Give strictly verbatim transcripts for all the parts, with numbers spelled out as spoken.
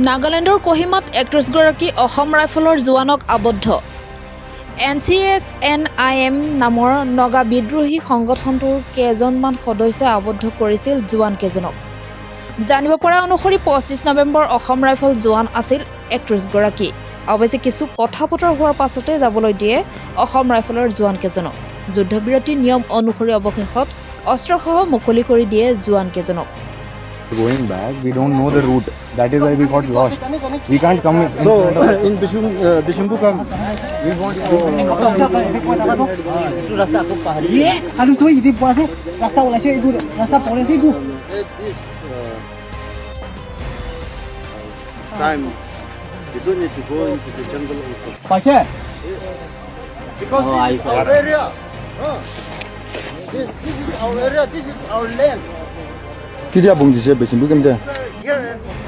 নাগালেণ্ডৰ কহিমাত একত্ৰিশগৰাকী অসম ৰাইফলৰ জোৱানক আবদ্ধ। N C S N I am নামৰ নগা বিদ্ৰোহী সংগঠনটোৰ কেইজনমান সদস্যই আবদ্ধ কৰিছিল জোৱানকেইজনক। জানিব পৰা অনুসৰি পঁচিছ নৱেম্বৰ অসম ৰাইফল জোৱান আছিল একত্ৰিশগৰাকী। অৱশ্যে কিছু কথা বতৰা হোৱাৰ পাছতে যাবলৈ দিয়ে অসম ৰাইফলৰ জোৱানকেইজনক। যুদ্ধবিৰতি নিয়ম অনুসৰি অৱশেষত অস্ত্ৰসহ মুকলি কৰি দিয়ে জোৱানকেইজনক। Going back, we don't know the route. That is why we got lost. We can't come in So, front of in Bishum, uh, Bishumbu camp, we want to. এইটো ৰাস্তা আকৌ পাহাৰী। আৰু চোৱা, এইটো পোৱা আছে, ৰাস্তা ওলাইছে, এইটো ৰাস্তা পৰে আছে, এইটো। At this uh, time, you don't need to go into the jungle also. পাইছে? Because Oh, this I is see. Our area. Huh? This, this is our area, this is our land. কেতিয়া পহুঞ্চিছে বেচিম্পু camp? Here,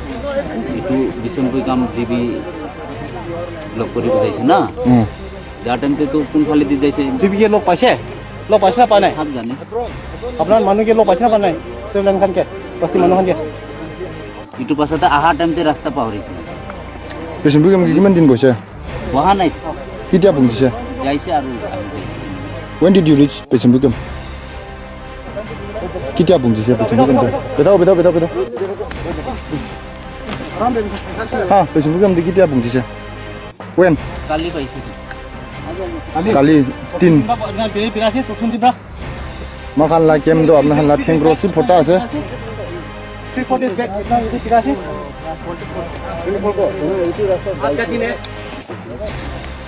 you know everything. এইটো বিষ্ণুপ্ৰিয়া কাম G B log কৰিব যাইছে না? উম। যাৰ টাইমতে তো কোনফালেদি যাইছে? জি বিয়ে লগ পাইছে? লগ পাইছে না পোৱা নাই? হাত জানে। আপোনাৰ মানুহ কি লগ পাইছে না পোৱা নাই? চেভেন খানকে, বস্তি মানুহ খানকে। ইটো পাছতে অহা টাইমতে ৰাস্তা পাহৰিছে। বেচিম্পু কেম্প কিমান দিন বহিছে? বহা নাই। কেতিয়া পহুঞ্চিছে? যাইছে আৰু আহি যাইছে। When did you reach বেচিম্পু কেম্প? কেতিয়া পহুঞ্চিছে বেচিম্পু কেম্প? বেটাও বেটাও বেটাও বেটাও। হা, বেচিম্পু কেম্প কেতিয়া পহুঞ্চিছে? When? কালি পাইছে। কালি তিন। বিৰাছে তোৰ চোন দিবা। Makan la kem do apna la thengkro si phota ase. Three forty bag বিৰাছে।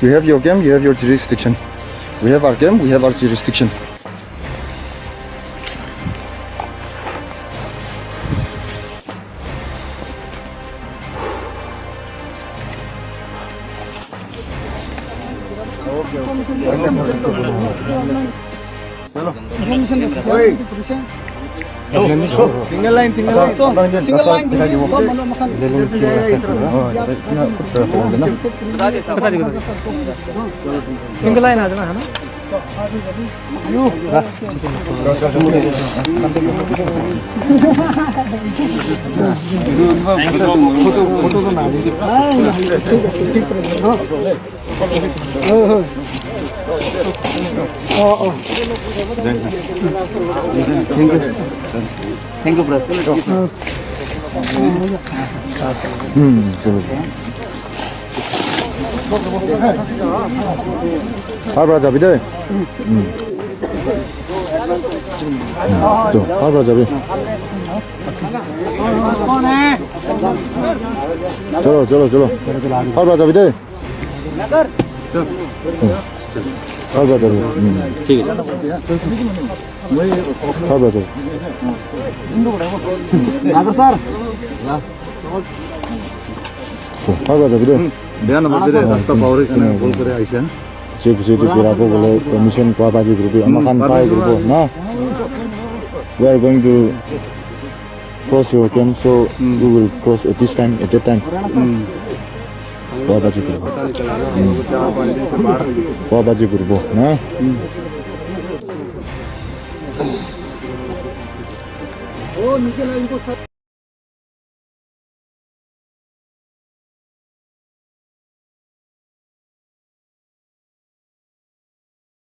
You have your camp, you have your jurisdiction. We have our camp, we have our jurisdiction. Single line, single line. Single line. Single line আছে না? Thank you bros. Har bra jabi de. Hm. To, har bra jabi. Cholo, cholo, cholo. Har bra jabi de. Har bra jabi. Hm. ঠিক আছে। Har bra jabi. Nagaur sir. To, har bra jabi de. বেয়া নাপাব দে, ৰাস্তা পাহৰি কেনে ভুল কৰি আহিছে। Chief Secretary pura ko bole permission kwa baji group, ama khan pai group na. We are going to cross your camp, so we will cross at this time, at that time. Kwa baji group. Kwa baji group na.